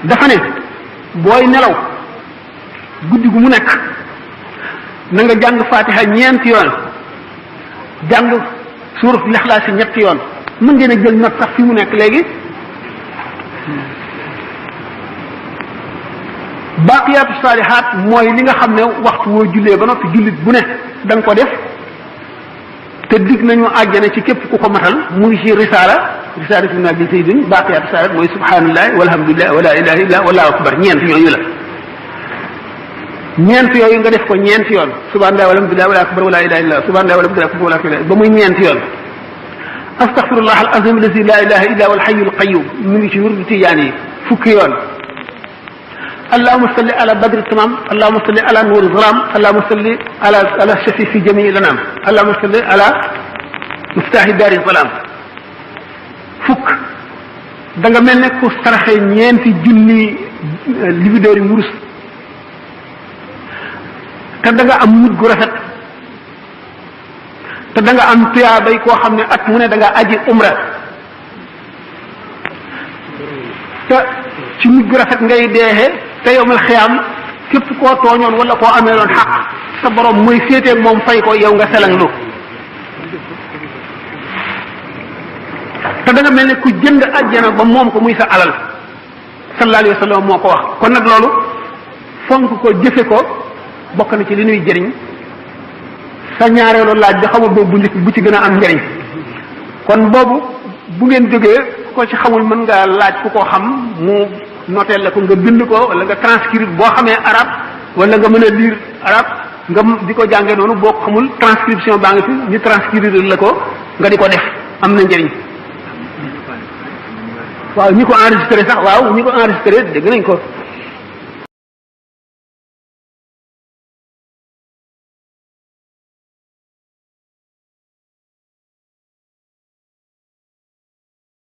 dafa ne booy nelaw guddi gu mu nekk na nga jàng fatiha ñeenti yoon jàng suurat lixlaas ñetti yoon mën ngeen a jël note sax fi mu nekk léegi baaqiyaatu saalihaat mooy li nga xam ne waxtu woo jullee ba noppi jullit bu ne da nga ko def te dig nañu àjjana ci képp ku ko matal mu ngi ci risaala ibn abi saydin baaqiyaatu saalihaat mooy subhanallah walhamdulillah wala ilaha illa wallahu akbar ñeent yooyu la ñeent yooyu nga def ko ñeenti yoon subhanallah walhamdulillah wala akbar wala ilaha illa subhanallah walhamdulillah wala ilaha ba muy ñeenti yoon astaghfirullah al azim allazi la ilaha illa huwa al hayyul qayyum mu ngi ci wirdu tijaan yi fukki yoon اللهم صل على بدر التمام اللهم صل على نور الظلام اللهم صل على الشفيع في جميع الانام اللهم صل على مفتاح دار الظلام fukk da nga mel ne ku saraxee ñeenti junni libidoor yi wurus te da nga am mujj gu rafet te da nga am tuyaabay koo xam ne at mu ne da nga aji umra te ci mujj gu rafet ngay deexee te yowmal xiyaam képp koo tooñoon wala koo amee loon xaq sa borom mooy féeteeg moom fay ko yow nga selang lu te da nga mel ne ku jënd àjjana ba moom ko muy sa alal sallallahu alayhi wa sallam moo ko wax kon nag loolu fonk ko jëfe ko bokk na ci li ñuy jëriñ sa ñaareelu laaj bi xamul boobu bu njëkk bu ci gën a am njëriñ kon boobu bu ngeen jógee ko ci xamul mën nga laaj ku ko xam mu noteel la ko nga bind ko wala nga transcrire boo xamee arab wala nga mën a lire arab nga di ko jàngee noonu boo ko xamul transcription baa ngi fi ñu transcrire la ko nga di ko def am na njëriñ waaw ñi ko enregistré sax waaw ñi ko enregistré dégg nañ ko